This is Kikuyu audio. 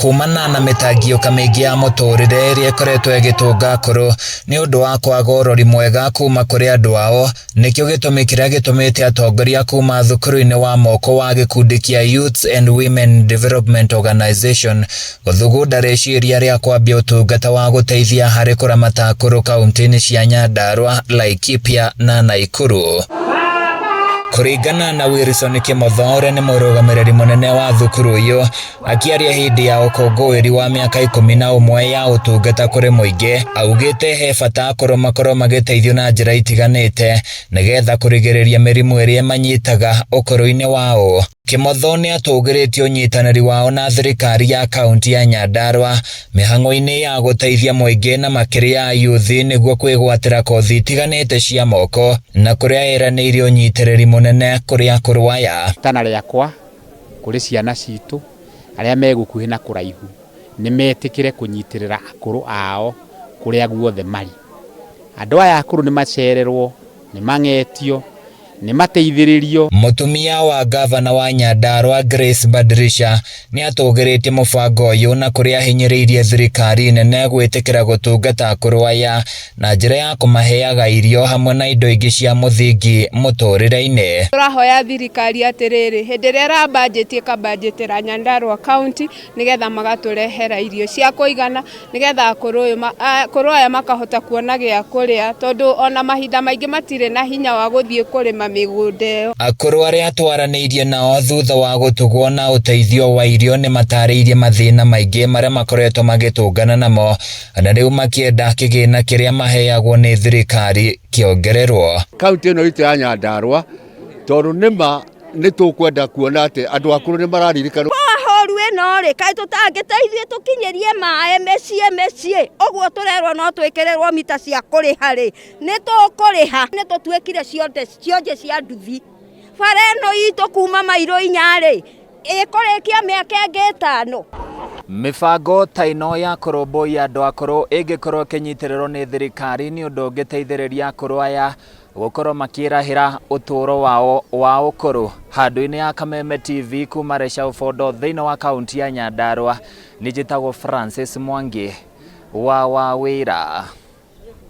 Kumana na mĩtangiũka mĩingĩ ya mũtũrĩre ĩrĩa ĩkoretwo ĩgĩtũnga akũrũ nĩ ũndũ wa kwaga ũrori mwega kuma kũrĩ andũ ao, nĩkĩo gĩtũmi kĩrĩa gĩtũmĩte atongoria kuma thukuru-inĩ wa moko wa gĩkundi kĩa Youths and Women Development Organization gũthugunda rĩciria rĩa kwambia ũtungata wa gũteithia harĩ kũramata akũrũ kaunti-inĩ cia Nyandarua, Laikipia na Naikuru. Kũringana na Wilson Kimotho ũrĩa nĩ mũrũgamĩrĩri mũnene wa thukuru ũyũ, akĩaria hĩndĩ ya ũkũngũĩri wa mĩaka 11 ya ũtungata kũrĩ mũingĩ, augĩte he bata akũrũ makorwo magĩteithio na njĩra itiganĩte nĩgetha kũrigĩrĩria mĩrimũ ĩrĩa ĩmanyitaga ũkũrũ-inĩ wao. Kimotho nĩ atũgĩrĩtie ũnyitanĩri wao na thirikari ya kaunti ya Nyandarua mĩhang'o-inĩ ya gũteithia mũingĩ na makĩria ayuthi nĩguo kwĩgwatĩra kothi itiganĩte cia moko na kũrĩa eranĩire ũnyitĩrĩri mũnene kũrĩ akũrũ aya. Itana rĩakwa kũrĩ ciana citũ arĩa me gũkuhĩ na kũraihu nĩ metĩkĩre kũnyitĩrĩra akũrũ ao kũrĩa guothe marĩ. Andũ aya akũrũ nĩ macererwo, nĩ mang'etio, nĩ mateithĩrĩrio. Mũtumia wa ngavana wa Nyandarua Grace Badirisha nĩ atũgĩrĩtie mũbango ũyũ na kũrĩa ahinyĩrĩirie thirikari nene gwĩtĩkĩra gũtungata akũrũ aya na njĩra ya kũmaheaga irio hamwe na indo ingĩ cia mũthingi mũtũrĩre-inĩ. Tũrahoya thirikari atĩrĩrĩ, hĩndĩ ĩrĩa ĩrabanjeti ĩkabanjetĩra Nyandarua County nĩgetha magatũrehera irio cia kũigana nĩgetha akũrũ aya makahota kuona gĩa kũrĩa tondũ ona mahinda maingĩ matirĩ na hinya wa gũthiĩ kũrĩma mĩgũnda ĩyo. Akũrũ arĩa twaranĩirie nao thutha wa gũtugwo na ũteithio wa irio nĩ matarĩirie mathĩna maingĩ marĩa makoretwo magĩtũngana namo na rĩu makĩenda kĩgĩna kĩrĩa maheagwo nĩ thirikari kĩongererwo. Kaunti ĩno itũ ya Nyandarua tondũ nĩma nĩ tũkwenda kuona atĩ andũ akũrũ nĩ mararirikanwo. Horu ĩno rĩ, kaĩ tũtangĩteithio tũkinyĩrie maĩ mĩciĩ mĩciĩ, ũguo tũrerwo no twĩkĩrĩrwo mita cia kũrĩha rĩ, nĩ tũkũrĩha. Nĩ tũtuĩkire cionje cia nduthi. Bara ĩno itũ kuma mairũ 4 rĩ, ĩkũrĩkia mĩaka ĩngĩ 5. Mĩbango ta ĩno ya kũrũmbũiya andũ akũrũ ĩngĩkorwo ĩkĩnyitĩrĩrwo nĩ thirikari nĩ ũndũ ũngĩteithĩrĩria akũrũ aya gũkorwo makĩrahĩra ũtũũro wao wa ũkũrũ. Handũ-inĩ ya Kameme TV kuma Reshau Bondo thĩinĩ wa kaunti ya Nyandarua, nĩ njĩtagwo Francis Mwangi wa Wawĩra.